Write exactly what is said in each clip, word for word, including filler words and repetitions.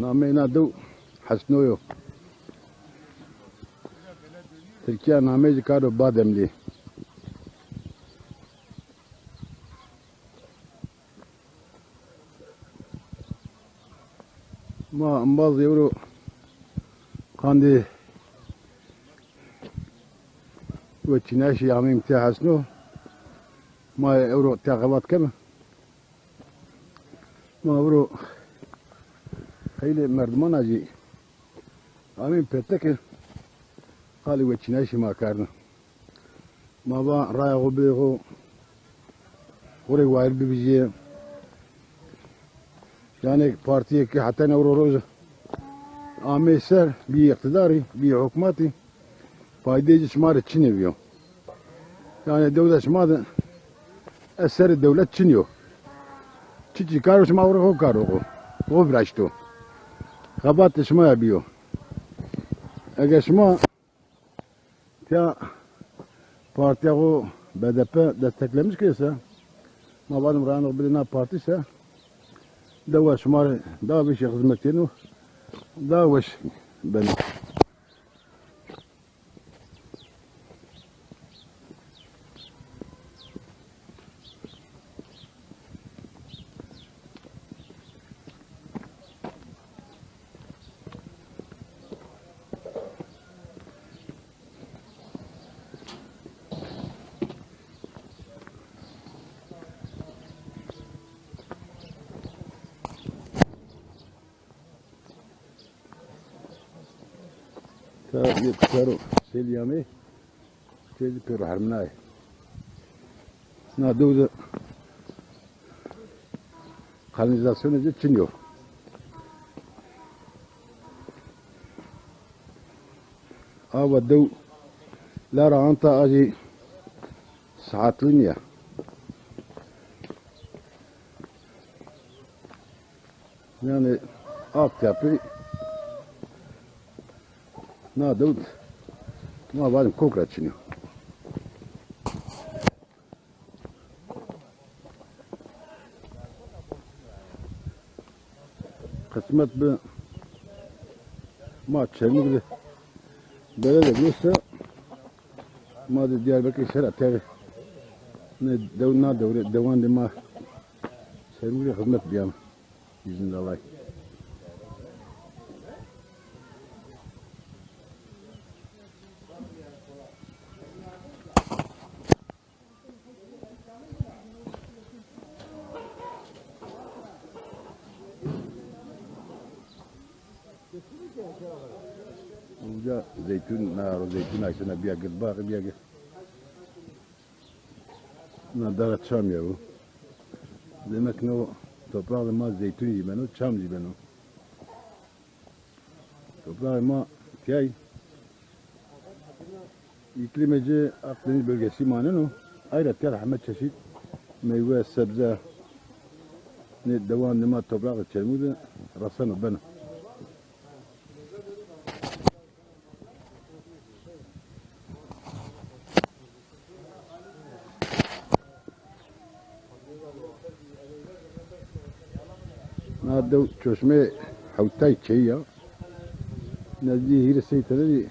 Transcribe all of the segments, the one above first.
Nameyê na dew Hesno yo. Tirkîya nameyê ci karo Bademlî. Ma embaz ewro qandê weçînayîşî ameyîm tê Hesno. Ma ewro tê xebat keme. Ma ewro xeylê merdimana jî ameyîm pete ke qalê weçînayîşî ma kerdin. Ma va raya xo bidê xo, xo rê wayîr bivijîyê. Yanî partîyê ke heta ewro roj ameyî ser, bîyî îqtîdarî, bîyî hukmatî, faydeyê ci şima rê çinê bîyo. Yanî dewda şima de eserê dewlet çinî yo. Çiçî karo şima xo rê xo karo xo. Xo viraşto. Xebatê şima ya bîyo. Eger şima Tiya partiya xo B D P desteklemiş kê se, ma vadim rayano bidê na partî se, dewa şima rê daha vêşî xizmet keno, daha weş beno. Ta yê kutaro selîyamê, têzî pêro herminayê. Na dew de kanalîzasyonê ci çin yo. Ava dew lara anta a jî sihatlî nîya. Yanî altyapı na dew ma vadim kok ra çin yo. Qismet bi ma Çermûg de belede bîyo se ma de Diyarbekir ser a teri. Ne dew na dewre dewan de ma Çermûg de xizmet bîyame. Îzin de Allay. Uca zeytun, na ro zeytun aysena bîya gird, baxî bîya gird. Na dara çam ya bu. Demek no toprağê ma zeytun jî beno, çam jî beno. Toprağê ma tiyay îklîmê ci Akdeniz bölgesi maneno. Ayra tiyar heme çeşit meywe, sebze nê dewan de ma toprağê Çermûg de reseno beno. Na dew çoşmê hewtay çeyî ya. Nezdî hîrê sey tene zî,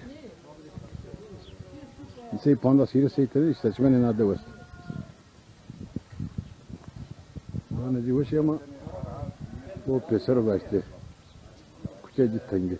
sey pandas hîrê sey tene zî seçmenê na dew est. Vana zî weş ê ama o pêser o veştê. Kuçe zî teng ê.